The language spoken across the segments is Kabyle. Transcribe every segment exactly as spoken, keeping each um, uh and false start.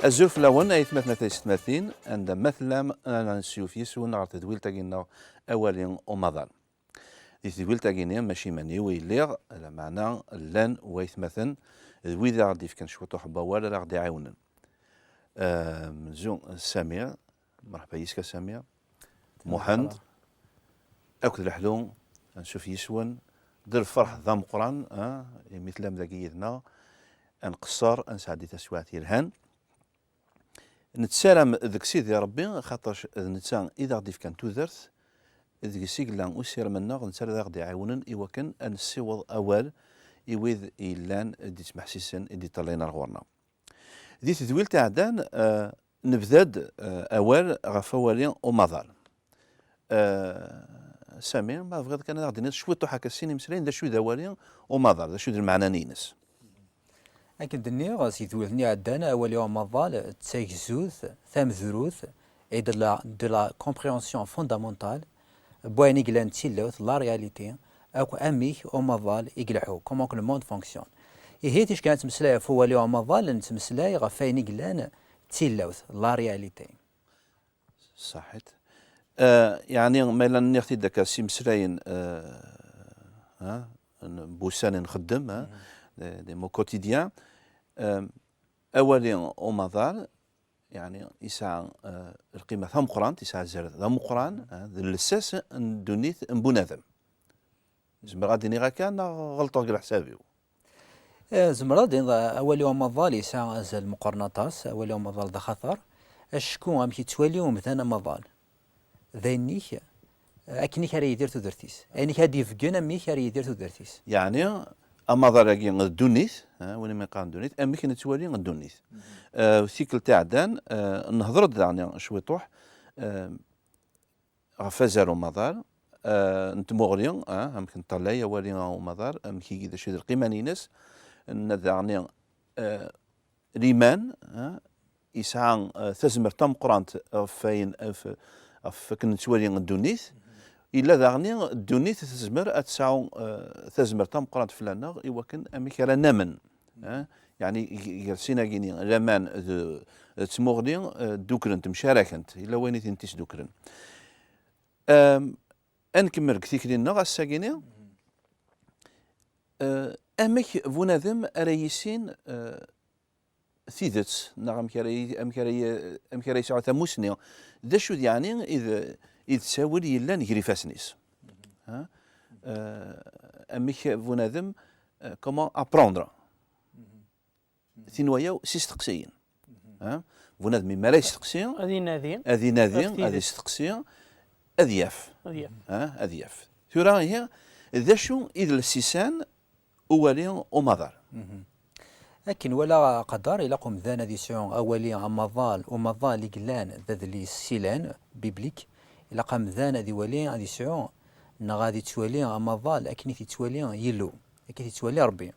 Azul fell-awen, ay atmaten, a taysetmatin, anda ma tellam, ad nesyuf yes-wen ɣer tedwilt-agi-nneɣ Awali umaḍal. Di tedwilt-agi-nni, mačči iman-iw i lliɣ, lameɛna llan waytmaten d wid ara ɣ-d-yefken cwiṭuḥ n wawal ara ɣ-d-iɛiwnen. Amenzu Sami, mreḥba yis-k a Sami. Muḥend, akked leḥlu, ansuf yis-wen, d lferḥ d ameqqran, ah, imi tellam dagi yid-neɣ, ad nqeṣṣer, ad nesɛeddi taswiɛt yelhan. Nettaram deg Sidi Ṛebbi, xaṭer d netta i d aɣ-d-ifkan tudert, deg-s i yella usirem-nneɣ, d netta ara aɣ-d-iɛiwnen i wakken ad nessiweḍ awal i wid yellan d-ittmeḥsisen, i d-iṭṭalayen ar ɣur-neɣ. Di tedwilt iɛeddan, eh, nebda-d, eh, awal ɣef Awali umaḍal. Eh, Sami, ma tebɣiḍ kan ad aɣ-d-tiniḍ cwiṭuḥ akka sin imeslayen, d acu i d Awali umaḍal, d acu i d lmeɛna-nni-ines? Akken d-nniɣ, si tedwilt-nni iɛeddan, Awali umaḍal d tagzut tamedrut et de la, de la compréhension fondamentale n wayen i yellan d tilawt, la réalité, akk amek umaḍal i ileḥḥu, comment que le monde fonctionne. Ihi, ticki ad nettmeslay ɣef Awali umaḍal, nettmeslay ɣef wayen i yellan d tilawt, la réalité. Saḥit. Eh, yeɛni, ma yella nniɣ-t-id akka s imeslayen, eh, ha, n wussan i nxeddem, ha, des, des mots quotidiens, eh, Awali umaḍal, yeɛni, yesɛa, eh, lqima tameqqrant, yesɛa azal d ameqqran, eh, d lsas n ddunit n bunadem. Zemreɣ ad d-iniɣ akka, neɣ ɣelṭeɣ deg leḥsab-iw? Eh, zemreɣ ad d-iniɣ, eh, Awali umaḍal yesɛa azal meqqren aṭas, Awali umaḍal d axatar, acku amek yettwali umdan amaḍal, d ayen-ik, eh, akken-ik ara yidir tudert-is, ayen-ik ad d-ibeggen amek ara yidir tudert-is. Yeɛni, amaḍal-agi d ddunit, eh, win umi qqaren ddunit, amek nettwali ddunit. Eh, tikkelt iɛeddan, eh, nehḍer-d daɣen cwiṭuḥ, eh, ɣef azal umaḍal, eh, n tmuɣli, eh, amek neṭṭalay Awali umaḍal, amek i, d acu i d lqima-ines, nna daɣen, eh, liman, eh, yesɛa, eh, tazmert tameqqrant ɣef wayen, ɣef, ɣef wakken nettwali ddunit. Yella daɣen ddunit tezmer ad tesɛu, eh, tazmert tameqqrant fell-aneɣ i wakken amek ara namen. Eh, yeɛni g-, gar sin-agi-nni, laman d, d tmuɣli, eh, dduklent, mcarakent, yella wayen i tent-isduklen. Em, ad nkemmel deg tikli-nneɣ ass-agi-nni. Eh, amek bunadem ara yissin, eh, tidet, neɣ amek ara yi-, amek ara yi-, amek ara yesɛu tamusni? D acu d yeɛni i d, i d ttawil yellan gar ifassen-is? Ha? Eh, amek bunadem, eh, comment apprendre? Tin waya s isteqsiyen. Ha? Bunadem mi ara yesteqsi, ad inadi, ad inadi, ad isteqsi, ad yaf. Ad yaf. Ha? Ad yaf. Tura ihi, d acu i d lsisan Awali umaḍal? Akken wala aqadar, ilaq umdan ad yesɛu Awali amaḍal, umaḍal i yellan d adlis silan, biblique. Ilaq amdan ad iwali, ad yesɛu, neɣ ad yettwali amaḍal akken i t-yettwali Yillu, akken i t-yettwali Ṛebbi.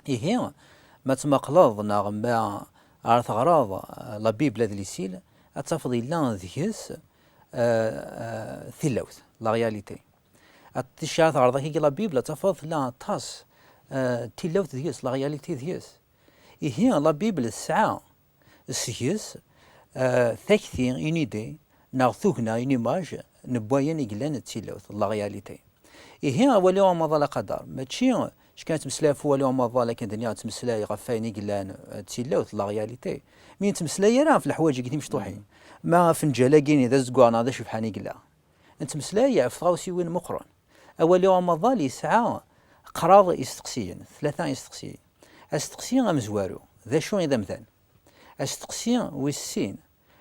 Ihi, ma tmaqleḍ neɣ ma ara teɣreḍ, eh, la Bible adlis-il, ad tafeḍ yella deg-s, eh, eh, tilawt, la réalité. Ad ticki ara teɣreḍ akagi la Bible, ad tafeḍ tella aṭas, eh, tilawt deg-s, la réalité deg-s. Ihi, la Bible tesɛa seg-s, eh, takti, une idée, neɣ tugna, une image, n wayen i yellan d tilawt, la réalité. Ihi, Awali umaḍal aqadar, mačči, ticki nettmeslay ɣef Awali umaḍal, akken d-nniɣ, nettmeslay ɣef wayen i yellan, eh, d tilawt, la réalité. Mi nettmeslay ara ɣef leḥwayeǧ-agi timecṭuḥin, ma afenǧal-agi-nni d azeggaɣ neɣ d acebḥan i yella. Nettmeslay ɣef tɣawsiwin meqqren. Awali umaḍal yesɛa kraḍ isteqsiyen, tlata isteqsiyen. Asteqsi amezwaru, d acu i d amdan? Asteqsi wis sin,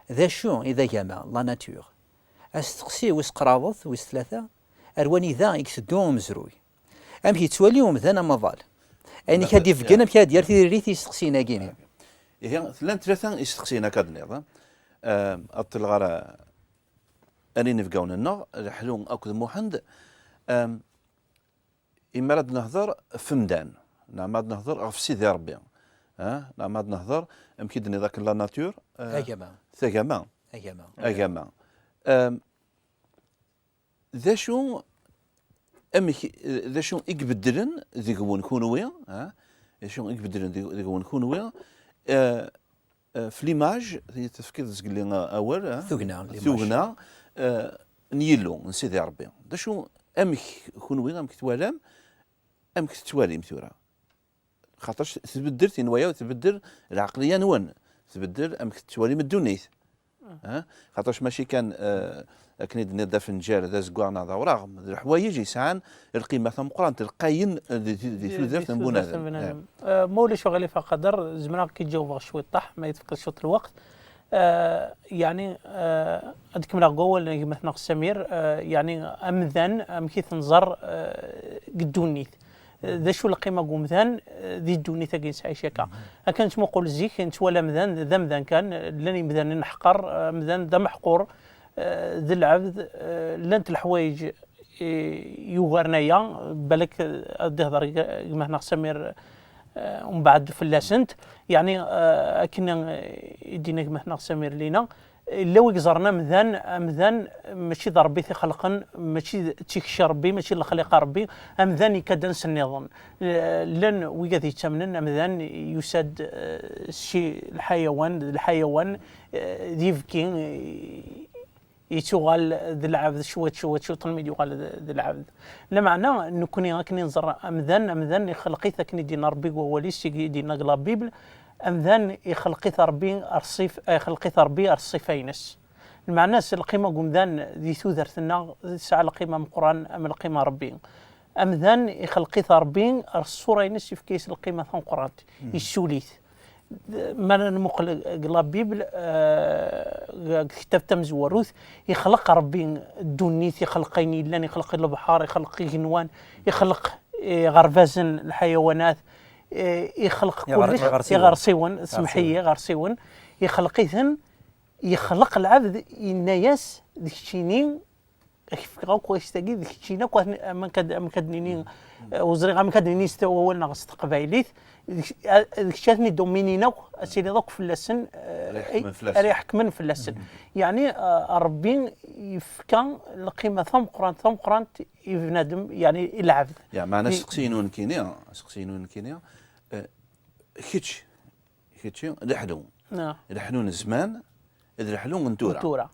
d acu i d agama, la nature? Asteqsi wis kraḍet, wis tlata, ar wanida i iteddu umezruy? Amek yettwali umdan amaḍal? Ayen i k-ad-ibeggen, amek ara d-yerr tiririt i yisteqsiyen-agi-nni? Ihi, llan tlata isteqsiyen akka d-nniḍen. Ehm, ad ṭṭleɣ ara ar inebgawen-nneɣ, Leḥlu akked Muḥend. Ehm, imi ara d-nehder ɣef umdan, neɣ ma ad nehder ɣef Sidi Ṛebbi, eh, neɣ ma ad nehder, amek i d-tenniḍ akken, la nature, eh, agama. Tagama. Agama. Agama. Ehm, d acu, amek, d acu i ibeddlen deg-wen kunwi, eh? D acu i ibeddlen deg, deg-wen kunwi, eh, F l'image, tefkiḍ zgelli awal, tugna, tugna n Yillu, n Sidi Ṛebbi. D acu, amek kunwi, amek twalam, amek tettwalim tura? Xaṭerc tbeddel tinwaya, tbeddel lɛeqliya-nwen, tbeddel amek tettwalim ddunit. Xaṭerc mačči kan, akken i d-tenniḍ, d afenǧal, d azeggaɣ neɣ d awraɣ, d leḥwayeǧ yesɛan lqima tameqqrant, lqayen di tudert n bunadem. Ma ulac uɣilif a Qader, zemreɣ ad k-id-jawbeɣ cwiṭṭaḥ, ma yi-tefkiḍ cwiṭ n lweqt. Yeɛni, ad kemmleɣ deg wawal n gma-tneɣ Samir, yeɛni amdan, amek i t-nẓer deg ddunit. D acu lqima n umdan di ddunit-agi nesɛic akka? Akka nettmuqul zik, nettwali amdan d amdan kan, llan imdanen ḥqer, amdan d ameḥqur, d lɛebd, llant leḥwayeǧ yugaren aya, balak ad d-ihder gma-tneɣ Samir umbeɛd fell-asent. Yeɛni, akken i d-yenna gma-tneɣ Samir lina, Yella wi iẓerren amdan, amdan mačči d Ṛebbi t-ixelqen, mačči d tikci Ṛebbi, mačči d lexliqa Ṛebbi, amdan ikka-d ansi nniḍen. Llan wigad yettamnen amdan yusa-d si lḥayawan, d lḥayawan, d ibki, yettuɣal d lɛebd cwiṭ, cwiṭ, cwiṭ, almi d-yuɣal d lɛebd. Lameɛna, nekkni akken i nẓer amdan, amdan ixleq-it akken i d-yenna Ṛebbi deg wawal-is, i d-yenna deg la Bible, amdan ixleq-it Ṛebbi ar ṣṣif-, ixleq-it Ṛebbi ar ṣṣifa-ines. Lmeɛna-s, lqima n umdan di tudert-nneɣ tesɛa lqima meqqran am lqima n Ṛebbi. Amdan ixleq-it Ṛebbi ar ṣṣura-ines, yefka-yas lqima tameqqrant, yessuli-t. Ma nmuqel deg la Bible, deg tektabt tamezwarut, ixleq Ṛebbi ddunit, ixleq ayen yellan, ixleq lebḥer, ixleq igenwan, ixleq iɣerbazen, lḥayawanat, ixleq kullec, iɣersiwen, semḥ-iyi, iɣersiwen, ixleq-iten, yexleq lɛebd, yenna-yas, d keččini, ak-fkeɣ akk wayes-agi, d keččini akk, amek ad, amek ad nini, ur ẓriɣ amek ad nini s wawal neɣ s teqbaylit, d kečč ad ten-idominin akk, ad tiliḍ akk fell-asen, ara iḥekmen fell-asen. Yeɛni, Ṛebbi yefka lqima tameqqrant, tameqqrant i bnadem, yeɛni i lɛebd. Ya, meɛna aseqsi-inu nekkini, aseqsi-inu nekkini, kečč, kečči d leḥlu. Leḥlu n zzman, d leḥlu n tura. N tura.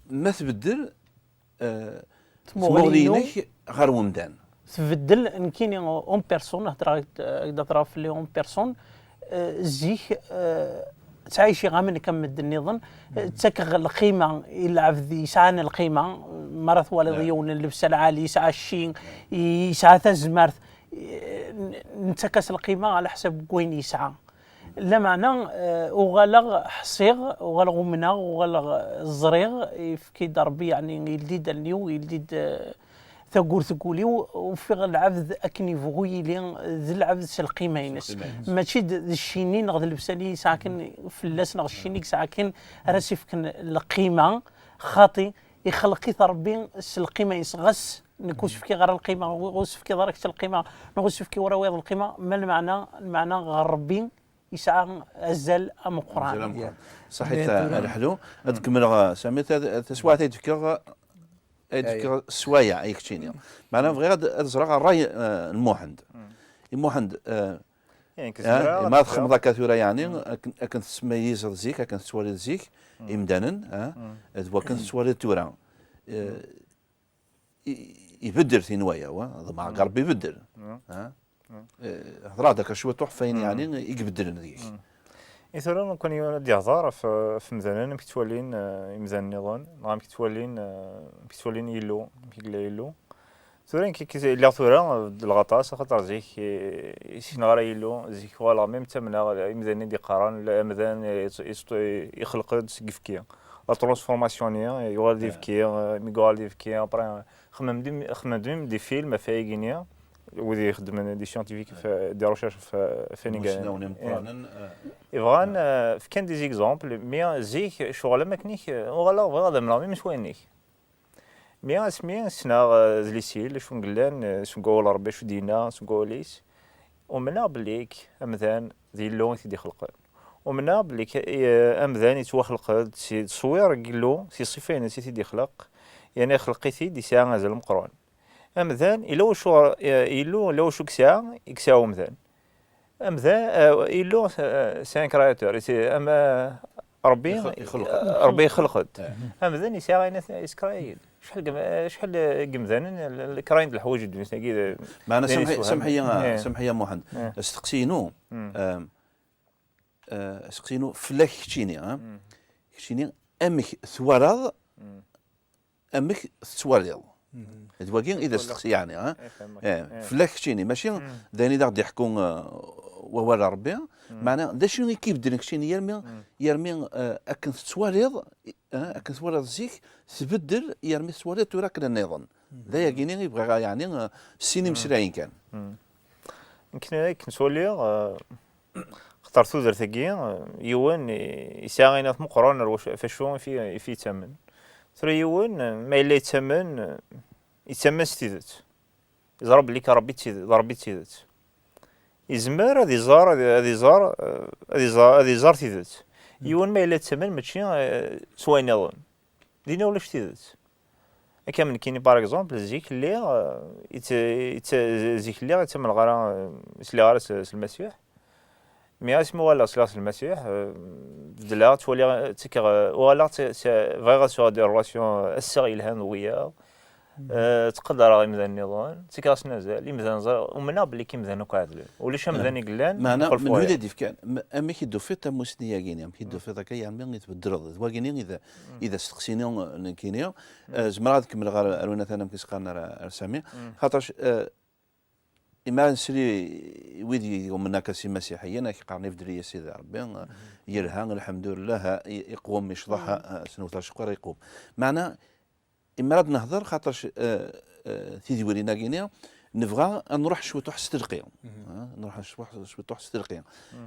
Ma tbeddel tmuɣli-inek ɣer umdan? Tbeddel, nekkini en personne, heddreɣ-ak-d, heddreɣ fell-i en personne. Zik, ttɛiciɣ am nekk am medden nniḍen, ttakeɣ lqima i lɛebd yesɛan lqima, mi ara twaliḍ yiwen n llebsa lɛali, yesɛa cci, yesɛa tazmert, nettak-as lqima ɛla ḥsab n wayen yesɛa. Lameɛna, uɣaleɣ ḥṣiɣ, uɣaleɣ umneɣ, uɣaleɣ ẓriɣ, yefka-d Ṛebbi, yeɛni yeldi-d allen-iw, yeldi-d tagurt deg wul-iw, ufiɣ lɛebd akken yebɣu yili, d lɛebd s lqima-ines. Mačči d cci-nni neɣ d llebsa-nni yesɛa akken fell-as, neɣ cci-nni yesɛa akken ara s-ifken lqima, xaṭi, ixleq-it Ṛebbi s lqima-ines. Ɣas nekk ur s-fkiɣ ara lqima, ur s-fkiɣ ara kečč lqima, neɣ ur s-fkiɣ ara wiyaḍ lqima, ma lmeɛna, lmeɛna ɣer Ṛebbi yesɛa azal ameqqran. Azal ameqqran. Ṣaḥit a Leḥlu. Ad kemmleɣ, Sami, taswiɛt ay d-fkiɣ, ay d-fkiɣ sswayeɛ i keččini. Meɛna bɣiɣ ad, ad ẓreɣ ṛṛay n Muḥend. I Muḥend, ma txedmeḍ akka tura, yeɛni, akken, akken tettmeyyizeḍ zik, akken tettwaliḍ zik imdanen, d wakken tettwaliḍ tura. Ibeddel tinwaya, wa ḍemɛeɣ Ṛebbi ibeddel. Heḍṛeɣ-d akka cwiṭuḥ f wayen, yeɛni, i ibeddlen deg-k. I tura, nekkni ad d-ihḍer ɣef, ɣef imdanen, amek ttwalin imdanen nniḍen, neɣ amek ttwalin, amek ttwalin Yillu, amek i yella Yillu. Tura nekk, nekk lliɣ tura beddleɣ aṭas, axaṭer zik, i sekneɣ ara Yillu, zik uɣaleɣ même ttamneɣ imdanen i d-iqqaren, la, amdan ixleq-d seg ifki. La transformation-nni, yuɣal d ifki, mi yuɣal d ifki, après, xemmem-d, xemmem-d même des films ɣef wayagi-nni, wid ixeddmen des scientifiques, des recherches ɣef, ɣef wayen igan. Bɣan, fkan des exemples, mi zik, ccɣel am akken-ik, uɣaleɣ bɣiɣ ad amneɣ même s wayen-ik. Mi asmi ssneɣ, d lisil, acu n yellan, seg wawal Ṛebbi, acu d-yenna, seg wawal-is, umneɣ belli amdan d Yillu i t-id-ixelqen. Umneɣ belli amdan yettwaxleq-d si ttṣwir n Yillu, si ṣṣifa-ines i t-id-ixleq, yerna ixleq-it-id, yesɛa azal meqqren. Amdan, yella wacu, Yillu, yella wacu i yesɛa, i yesɛa umdan. Amdan, eh, Illu, eh, c'est un créateur. C'est, am, eh, Rebbi, ixelq-d. Rebbi ixelq-d. Amdan yesɛa ayen yeskrayen. Acḥal n yim-, acḥal n yimdanen, l-, l-, krayen d leḥwayeǧ n ddunit-agi d, meɛna d ayen yessewhamen. Samḥ-iyi, eh, samḥ-iyi a Muḥend. Asteqsi-inu, eh, asteqsi-inu fell-ak keččini, eh? Keččini, amek twalaḍ amek tettwaliḍ. D wagi i d asteqsi, yeɛni, ha? Eh, fell-ak keččini, mačči d ayen i d aɣ-d-iḥekku, eh, wawal n Ṛebbi. Meɛna, d acu i k-ibeddlen keččini yermi, yermi, eh, akken tettwaliḍ, eh, akken twalaḍ zik, tbeddel yermi tettwaliḍ tura akken nniḍen. D ayagi-nni i bɣiɣ, yeɛni, eh, sin imeslayen kan. Nekk akken ttwaliɣ, eh, xaṭer tudert-agi, eh, yiwen i-, yesɛa ayen meqqren ar wacu, ɣef wacu i fi-, i fi yettamen. Tura yiwen, eh, ma yella yettamen, eh, yettamen s tidet. Yeẓra belli kan Ṛebbi d tid-, d Ṛebbi d tidet. Yezmer ad iẓer, ad, ad iẓer, eh, ad iẓer, ad iẓer tidet. Yiwen ma yella yettamen mačči, eh, s wayen nniḍen. Dinna ulac tidet. Akka am nekkini, par exemple, zik lliɣ, eh, itt-, itt-, zik lliɣ, ur ttamneɣ ara, eh, ur sliɣ ara s, s Lmasiḥ. Mi asmi uɣaleɣ sliɣ s Lmasiḥ, eh, beddleɣ, ttwaliɣ, ttekkeɣ, eh, uɣaleɣ tt-, tt-, bɣiɣ ad sɛuɣ des relations, eh, assaɣ yelhan d wiyaḍ. Eh, ttqadareɣ imdanen nniḍen, ttekkeɣ-asen azal, imdanen ẓriɣ, umneɣ belli kan imdanen akk ɛedlen. Ulac amdan i yellan, meɛna, menhu i d-ifkan? M-, amek i d-tufiḍ tamusni-agi-nni? Amek i d-tufiḍ akka yermi i tbeddleḍ? D wagi-nni i d, i d asteqsi-nni nekkini. Eh, zemreɣ ad kemmleɣ ar, ar win atan amek i s-qqaren ar, ar Sami. Xaṭerc, eh, imi ara nesli i wid i yumnen akka s imasiḥiyen, ad k-qqaren ibeddel-iyi Sidi Ṛebbi, eh, yelha, lḥemdullah, i-, iqwem, icḍeḥ, eh, s newta ccqur iqwem. Meɛna, imi ara d-nehder, xaṭerc, eh, eh, tidwirin-agi-nni, nebɣa ad nruḥ cwiṭuḥ s telqi. Ah, nruḥ cwiṭuḥ, cwiṭuḥ s telqi.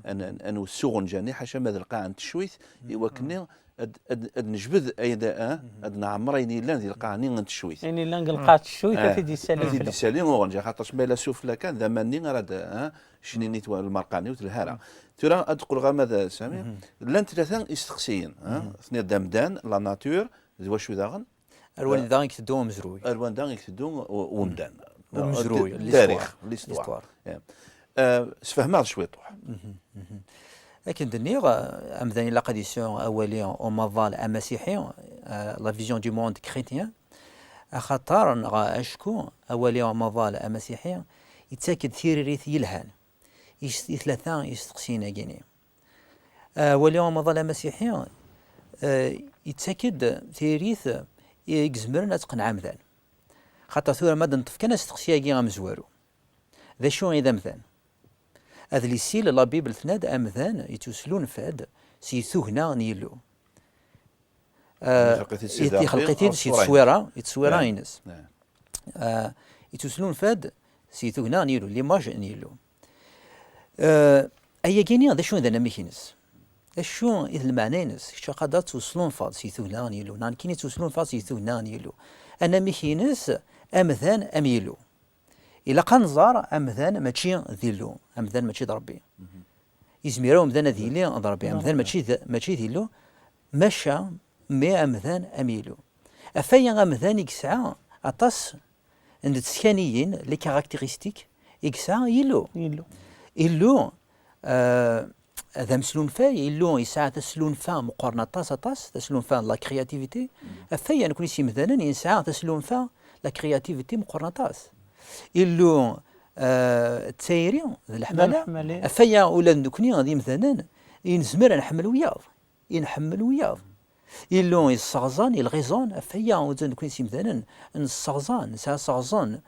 Ad n-, ad n-, ad nwet s uɣenǧa-nni, ḥaca ma d lqaɛa n teccuyt, i wakken ad, ad, ad nejbed ayen, ah, ad neɛmer ayen yellan di lqaɛa-nni n teccuyt. Ayen yellan deg lqaɛa n teccuyt, ad t-id-yessali, ad t-id-yessali uɣenǧa, xaṭerc ma yella sufella kan, d aman-nni ara d, ah, cnini twa-, lmerqa-nni ur telha ara. Tura ad d-qqleɣ ama d Sami, llan tlata isteqsiyen, ah, tenniḍ-d amdan, la nature, d wacu daɣen? Ar wanda i iteddu umezruy? Ar wanda i iteddu u-, umdan? Umezruy, d-, l'histoire. Tarix, l'histoire. L'histoire. Eh, sfehmeɣ-d cwiṭuḥ. Akken d-nniɣ, eh, amdan ilaq ad yesɛu awali umaḍal amasiḥi, eh, la vision du monde chrétien, axaṭer, neɣ acku awali umaḍal amasiḥi yettak-d tiririt yelhan i s-, i tlata isteqsiyen-agi-nni. Eh, awali umaḍal amasiḥi, eh, yettak-d tiririt i izemren ad tqenneɛ amdan. Xaṭer tura ma d-neṭṭef kan asteqsi-agi amezwaru, d acu i d amdan? Adlis-il, la Bible, tenna-d amdan yettuslunfa-d si tugna n Yillu. Eh, ixelq-it-id Sidi Rebbi, ixelq-it-id si tteswira, i tteswira-ines. Eh, yettuslunfa-d si tugna n Yillu, l'image n Yillu. Eh, ayagi-nni, d acu i d anamek-ines? D acu i d lmeɛna-ines? Kečč aqadar tettuslunfaḍ si tugna n Yillu, neɣ nekkini ttuslunfaɣ si tugna n Yillu. Anamek-ines, amdan am Yillu. Ilaq ad nẓer amdan mačči d Illu, amdan mačči d Ṛebbi. Izmir umdan ad yili d Ṛebbi, amdan mačči d, mačči d Illu, maca, mais amdan am Illu. Ɣef waya amdan i yesɛa aṭas n teskaniyin, les caractéristiques, i yesɛa Illu. Illu. Illu, eh, d ameslunfay, Illu yesɛa taslunfa meqqren aṭas, aṭas, taslunfa n la créativité. Ɣef waya nekni s yimdanen i nesɛa taslunfa, la créativité meqqren aṭas. Illu, eh, d tayri, d leḥmala. D leḥmala. Ɣef waya ula d nekni d imdanen, i nezmer ad nḥemmel wiyaḍ. I nḥemmel wiyaḍ. Illu yesseɣẓan, il raisonne, ɣef waya ula d nekni s yimdanen, nesseɣẓan, nesɛa seɣẓan,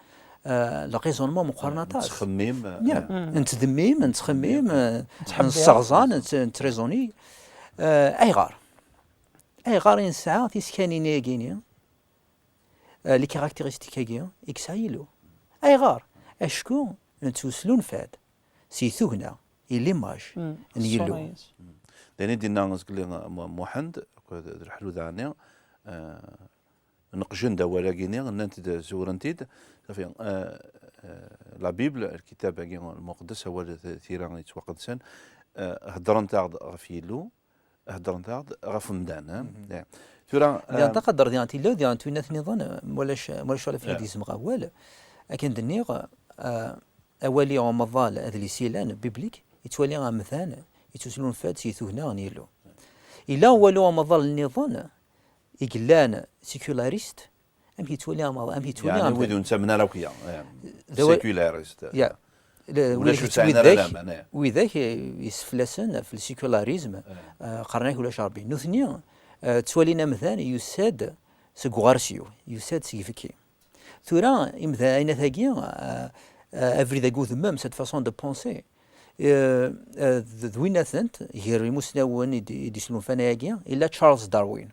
eh, le raisonnement meqqren aṭas. Nettxemmim, eh, ya, nettdemmim, nettxemmim, eh, nettḥebbiṛ, nesseɣẓan, nett-, nettraisoni. Eh, ayɣer? Ayɣer i nesɛa tiskanin-agi-ni? Eh, les caractéristiques-agi i yesɛa Yillu. Ayɣer? Acku nettuslunfa-d si tugna, i l'image n Yillu. D ayen i d-yenna zgelli Mu-, Muḥend, akked d leḥlu daɣen, eh, neqjen-d awal-agi-ni, nnant-d, zewren-t-id. Safi, eh, eh, la Bible, lkitab-agi lmuqeddes, awal t-, tira yettwaqedsen, eh, heddrent-aɣ-d ɣef Yillu, heddrent-aɣ-d ɣef umdan, eh? Tura, diɣen, eh, taqadar diɣen tilla, diɣen tuyat nniḍen, eh, ma ulac, ma ulac aɣilif ad gezmeɣ awal. Akken d-nniɣ, eh, awali umaḍal adlis ilan, biblique, Yettwali amdan yettuslunfa-d si tugna n Yillu. Yella walu amaḍal nniḍen i yellan séculariste, amek yettwali amaḍal, amek yettwali amdan? Wid ur nettamen ara akk ya, séculariste. Ya. Ulac ur sɛin ara laman. Widak yesflasen ɣef le sécularisme, qqaren-ak ulac Rebbi. Nutni ttwalin amdan yusa-d seg uɣersiw, yusa-d seg ibki. Tura, imdanen-agi, abrid-agi udemmem, cette façon de penser, d win atent, gar imusnawen i d-islunfan ayagi, yella Charles Darwin.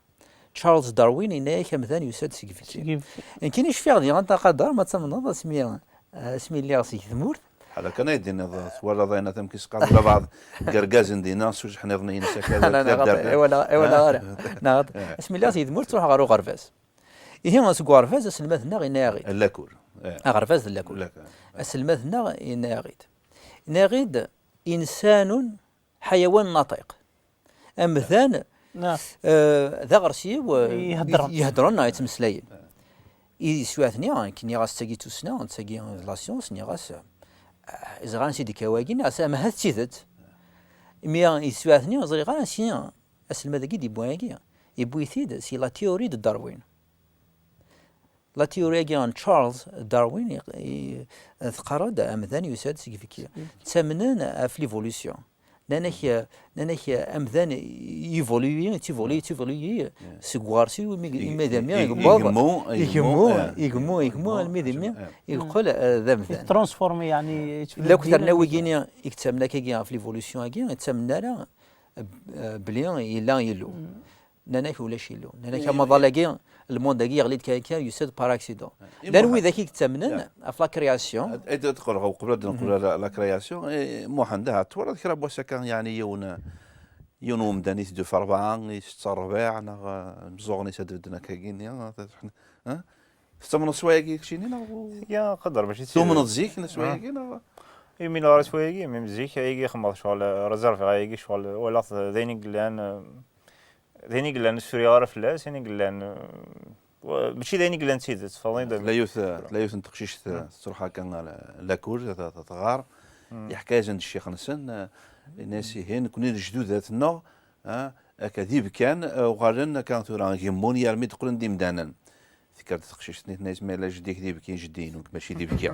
Charles Darwin yenna-yak amdan yusa-d seg ibki. Nekkini cfiɣ diɣen aqader, ma ttamneḍ, asmi asmi lliɣ seg tmurt. Ḥala kan ay d-tiniḍ, twalaḍ ayen atam kis qqaren labɛaḍ n yergazen dinna s ujeḥniḍ-nni-ines akka d taddart. Asmi lliɣ seg tmurt, ttruḥeɣ ɣer uɣerbaz. Ihi seg uɣerbaz, aselmad-nneɣ yenna-yaɣ-id. Lakul. Aɣerbaz d lakul. Aselmad-nneɣ yenna-yaɣ-id. Yenna-yaɣ-id, insanun ḥayawan naṭiq. Amdan d aɣersiw, yehdren, yettmeslayen. Yeswiɛt-nni, nekk nniɣ-as d tagi d tussna, d tagi d la science, nniɣ-as, ẓriɣ ansi d-ikka wagi, nniɣ-as ama ahat d tidet. Imi yeswiɛt-nni, ẓriɣ ara ansi aselmad-agi d-yewwi agi. Yewwi-t-id si la théorie de Darwin. La théorie-agi n Charles Darwin teqqar-d amdan yusa-d seg ibki. Ttamnen ɣef l'évolution. Nnan-ak, nnan-ak amdan yévolue, yettivolue, yettivolue seg uɣersiw imi d ami yewweḍ, igemmu, igemmu, igemmu, almi d ami yeqqel d amdan. Yettṛansfurmi, yeɛni yettbeddil. Lakk terna wigini i yettamen akkagi ɣef l'évolution-agi, ur ttamen ara belli yella Yillu. Nnan-ak ulac Illu. Nnan-ak amaḍal-agi, lmond-agi yeɣli-d kan kan, yusa-d par accident. Llan widak i yettamnen ɣef la création. Ad d-qqleɣ uqbel ad d-neqqel la création. Muḥend, ahat twalaḍ kra n wass akka, yeɛni yiwen, yiwen umdan iteddu ɣef rebɛa, itett ṛṛbiɛ, neɣ imeẓẓuɣen-is ad bedden akkagi-nni. Tettamneḍ s wayagi keččini neɣ? Ya, qader mačči d tidet. Tumneḍ zik s wayagi neɣ? Imi neɣra s wayagi, mi zik ayagi xemmeɣ ccɣel, réservé ayagi ccɣel, walaɣ-t d ayen i yellan, d ayen i yellan ur suriɣ ara fell-as, ayen i yellan, mačči d ayen i yellan d tidet, tfehmeḍ? Tella yiwet, tella yiwet n teqcict tettruḥ akka ɣer lakul, tɣar, yeḥka-yasen-d ccix-nsen, yenna-yas ihi, nekni d lejdud-nneɣ, akka d ibkan, uɣalen akka tura gemmun armi d-qqlen d imdanen. Tekker-d teqcict-nni tenna-yas ma yella jeddi-k d ibki, jeddi-inu mačči d ibki.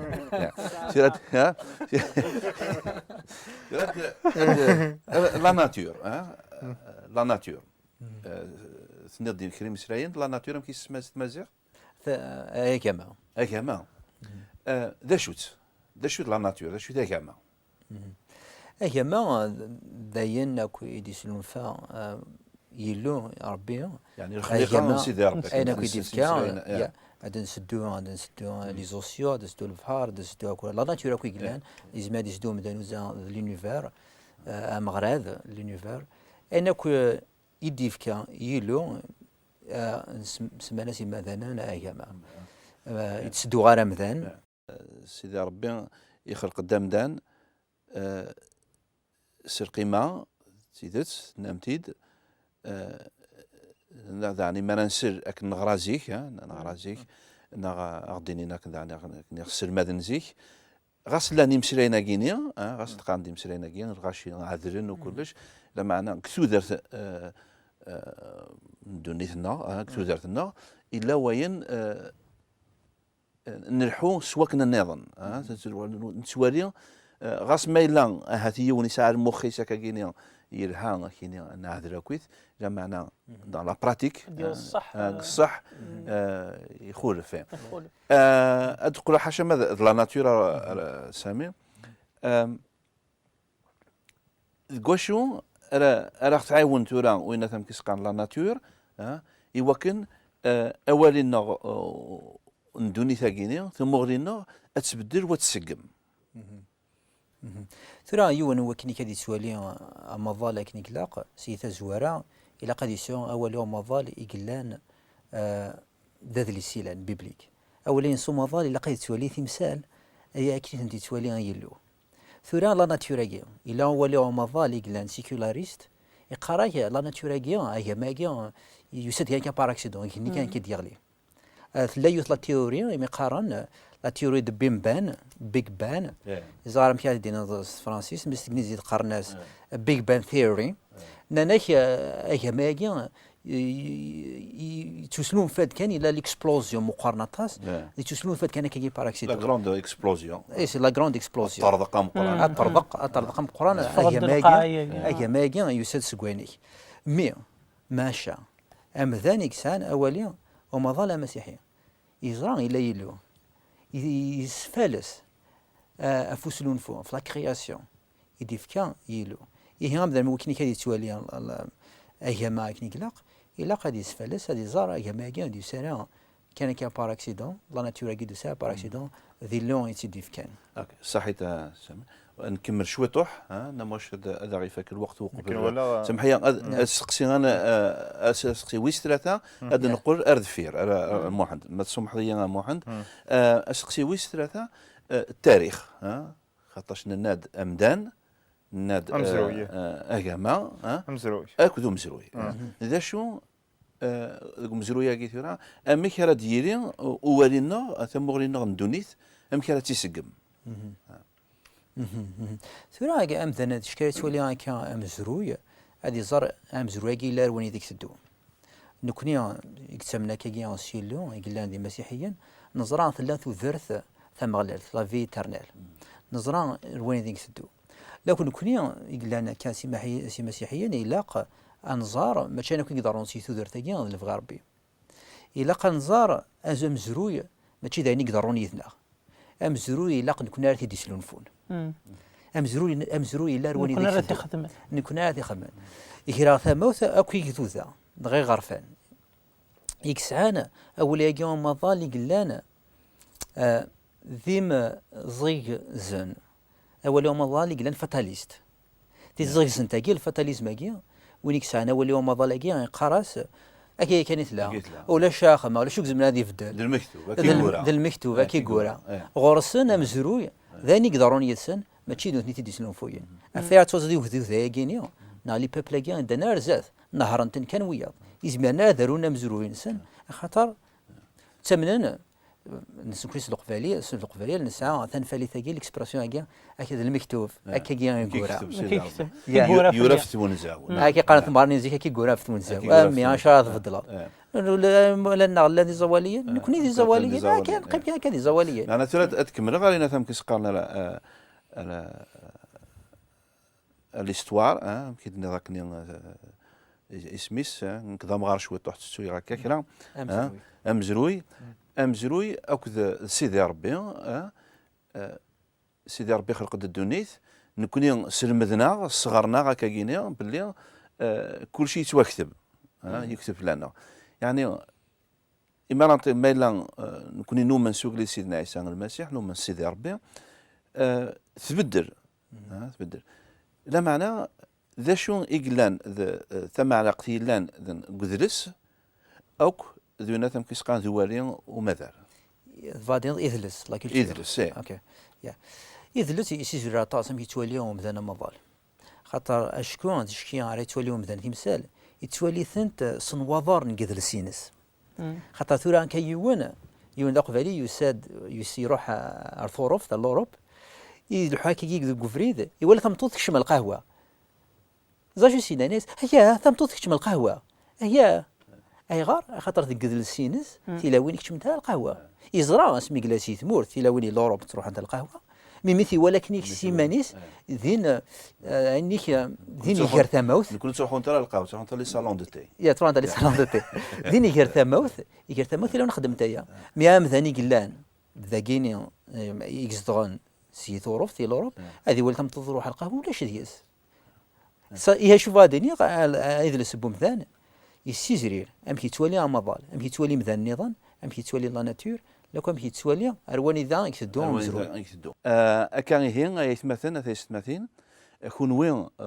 Tura, la nature, la nature. Tenniḍ-d kra imeslayen, la nature amek i s-semman s tmaziɣt? Agama. Agama. D acu-tt? D acu-t la nature? D acu-t agama? Agama d ayen akk i d-islunfa Yillu, Ṛebbi. Yeɛni lexliqa n Sidi Ṛebbi, ayen akk i d-ifka. Ad nseddu, ad nseddu les océans, ad nseddu lebḥer, ad nseddu akk la nature akk i yellan. Yezmer ad yesseddu umdan uza d l'univers, ameɣrad, l'univers. Ayen akk i d-ifka Yillu, semman-as imadanen agama. Yettseddu ɣer amdan. Sidi Ṛebbi ixleq-d amdan s lqima, d tidet, tennam-t-id, daɣen mi ara nsel akken neɣra zik, neɣra zik, neɣ a ɣ-d-inin akken daɣen akken i ɣ-sselmaden zik, ɣas llan imeslayen-agi-ni, ɣas d-qqaren-d imeslayen-agi, lɣaci ɛedlen u kullec, lameɛna deg tudert n ddunit-nneɣ, deg tudert-nneɣ, illa wayen nleḥḥu s wakken nniḍen, nettwali, ɣas ma yella ahat yiwen yesɛa lmux-is akkagini yelha, akini neɛdel akkit, lameɛna dans la pratique, deg ṣṣeḥ, ixulef. Ad d-qqleɣ ḥaca ma d la nature, Sami. Deg wacu ara, ara ɣ-tɛiwen tura winna tamkiska n la nature, i wakken awali-nneɣ n ddunit-agi-ni, tamuɣli-nneɣ, ad tbeddel u ad tseggem? Tura yiwen n wakken i k-ad yettwali amaḍal akken i ilaq, si tazwara, ilaq ad yesɛu awali umaḍal i yellan d adlis yellan, biblique. Awali-ines umaḍal ilaq ad yettwali timsal akken i tent-yettwali Yillu. Tura la nature-agi, yella awali umaḍal i yellan séculariste, iqqar-ak la nature-agi, agama-agi, yusa-d kan kan par accident, igenni kan kan i d-yeɣli. Tella yiwet la théorie imi qqaren la théorie de Big Bang, Big Bang. Ẓer amek ara d-tiniḍ s tefransist, mi s tegnizit qqaren-as Big Bang Theory. Nnan-ak, eh, agama-agi, i- i- yettuslunfa-d kan, yella l'explosion meqqren aṭas, yettuslunfa-d kan akkagi par accident. La grande explosion. Eh, c'est la grande explosion. Ṭṭerḍeq ameqqran. Ad ṭṭerḍeq, ad ṭṭerḍeq ameqqran, agama-agi, agama-agi yusa-d seg wayen-ik. Mi, maca, amdan i yesɛan awali umaḍal amasiḥi, yeẓra yella Yillu, i- yesfales, eh, ɣef uslunfu, ɣef la création i d-ifka Yillu. Ihi amdan mi wakken ad yettwali al- al- agama akken i ilaq, ilaq ad yesfales, ad iẓer agama-agi ur d-yusi ara kan akka par accident, la nature-agi d-tusa par accident, d Yillu i tt-id-ifkan. Ok, ṣaḥit a Sami. Nkemmel cwiṭuḥ, ha, nna Muḥ ad, ad aɣ-ifak lweqt uqbel. Akken wala. Samḥ-iyi, ad, asteqsi, ana, eh, as- asteqsi wis tlata, ad neqqel ar deffir, ar, ar Muḥend. Ma tsumḥeḍ-iyi a Muḥend. Eh, asteqsi wis tlata, eh, tarix, ha? Xaṭac nenna-d amdan, nenna-d, amezruy, eh, eh, agama, eh, amezruy, akked umezruy. D acu, eh, deg umezruy-agi tura, amek ara d-yili u- uwali-nneɣ, tamuɣli-nneɣ n ddunit, amek ara tt-iseggem? Tura, ag- amdan ad kra yettwali akka amezruy, ad iẓer amezruy-agi yella ar wanida i iteddu. Nekni i yettamen akkagi s Yillu, i yellan d imasiḥiyen, neẓra tella tudert tameɣlalt, la vie éternelle. Neẓra ar wanida i iteddu. Lakk nekni i yellan akka s imaḥi- s imasiḥiyen, ilaq ad nẓer, mačči ayen akk i iḍerrun si tudert-agi d lebɣi Rebbi. Ilaq ad nẓer az- amezruy, mačči d ayen i iḍerrun yid-neɣ. Amezruy ilaq nekni ara t-id-islunfun. Amezruy, amezruy yella ar wanida i iteddu. Nekni ara t-ixedmen. Greɣ tamawt akk igduda, dɣa iɣerfan, i yesɛan awal-agi umaḍal i yellan, eh, d imẓigzen. Awal-agi umaḍal i yellan fatalist. Tiẓigzent-agi, lfatalizm-agi, win i yesɛan awal-agi umaḍal-agi, yeqqar-as, akka kan i tella. Akka i tella. Ulac axemma, ulac ugzem ad ibeddel. D lmektub, akka i yura. D lmektub, akka i yura. Ɣur-sen amezruy, d ayen i iḍerrun yid-sen, mačči d nutni i t-id-islunfuyen. Ɣef waya ttwaẓid i ugdud-agi-ni, neɣ les peuples-agi, ddan ar zdat, nehhren-ten kan wiyaḍ. Izmiren ad arun amezruy-nsen, axaṭer ttamnen, nekkni s leqbayel, s leqbayel nesɛa tanfalit-agi, l'expression-agi, akka d lmektub, akkagi i yura. Yura ɣef twenza. Akka i qqaren temɣarin n zik, akka i yura ɣef twenza. Akka i yura ɣef twenza. Acu ara tbeddleḍ? Llan neɣ llan d iẓawaliyen, nekni d iẓawaliyen, akka neqqim kan akka d iẓawaliyen. Meɛna tura ad, ad kemmleɣ, ar inat amek i s-qqaren ara, ara, l'histoire, hein, amek i d-tenniḍ akken, eh, is- isem-is, eh, nekk d amɣar cwiṭuḥ, ttettuyeɣ akka kra, amezruy. Amezruy, amezruy akked d Sidi Rebbi, eh, eh, Sidi Rebbi xelq-d ddunit, nekni slemden-aɣ, sɣernen-aɣ akkagini belli, eh, kulci yettwakteb, eh, yekteb fell-aneɣ. Yeɛni, imir-a, ma yella, eh, nekni numen s ugellid Sidna Ɛisa Lmasiḥ, numen s Sidi Rebbi, eh, tbeddel. Ah, tbeddel. Lameɛna, d acu i yellan d, eh, tameɛraqt yellan d, deg udles akk d winat amek i s-qqaren d uwali umaḍal? Tebɣa ad tiniḍ idles, la culture. Idles, eh. Ok. Ya. Idles yessizrir aṭas amek yettwali umdan amaḍal. Xaṭer acku d acki ara yettwali umdan timsal, yettwali-tent s nwaḍer n yidles-ines. Xaṭer tura akka yiwen, yiwen d aqbayli yusa-d, yus- iruḥ, ah, ar Tuṛuft, ar l'Europe, ileḥḥu akkagi deg ubrid, iwala tameṭṭut tekcem lqahwa. Ẓer acu s-yenna, yenna-yas, "Aya, tameṭṭut tekcem lqahwa. Aya." Ayɣer? Axaṭer deg yidles-ines, tilawin keččment ara lqahwa. Yeẓra asmi yella si tmurt, tilawin i l'Europe ttruḥent ar lqahwa. Mi, mi t-iwala akken s iman-is, din, eh, ayen-ik, eh, din iger tamawt. Nekni ur ttruḥunt ara lqahwa, ttruḥunt ara les salons de thé. Ya, ttruḥunt ara les salons de thé. Din iger tamawt, iger tamawt, ila ur nxeddmet aya. Mi amdan i yellan dagini, eh, i izedɣen si Tuṛuft, i l'Europe, ad iwali tameṭṭut tṛuḥ ar lqahwa, ulac deg-s. Sa-, ihi acu bɣa ad iniɣ, a-, a-, idles n umdan yessizrir amek yettwali amaḍal, amek yettwali imdanen nniḍen, amek yettwali la nature, lakk amek yettwali ar wanida i iteddu umezruy. Ar wanida i iteddu. Eh, akka ihi, ay aytmaten, a taysetmatin, kunwi, eh,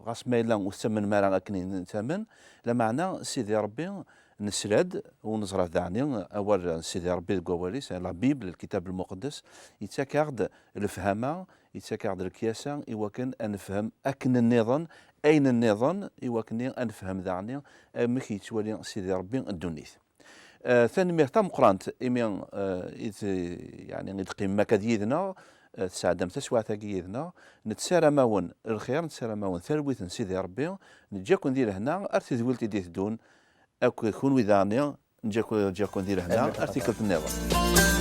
ɣas ma yella ur tettamnem ara akken i nettamen, lameɛna Sidi Ṛebbi nesla-d, u neẓra daɣen awal n Sidi Ṛebbi deg wawal-is, la Bible, lkitab lmuqeddes, yettak-aɣ-d lefhama, yettak-aɣ-d lekyasa i wakken ad nefhem akken nniḍen, ayen nniḍen, i wakken ad nefhem daɣen amek yettwali Sidi Ṛebbi ddunit. Eh, tanemmirt tameqqrant imi, eh, i d-, yeɛni, i d-teqqimem akka d yid-neɣ, eh, tesɛeddam taswiɛt-agi yid-neɣ. Nessaram-awen lxir, nessaram-awen talwit n Sidi Ṛebbi. Neǧǧa-ken di lehna ar tedwilt i d-iteddun. Akk kunwi daɣen, neǧǧa-ken, neǧǧa-ken di lehna ar tikkelt nniḍen.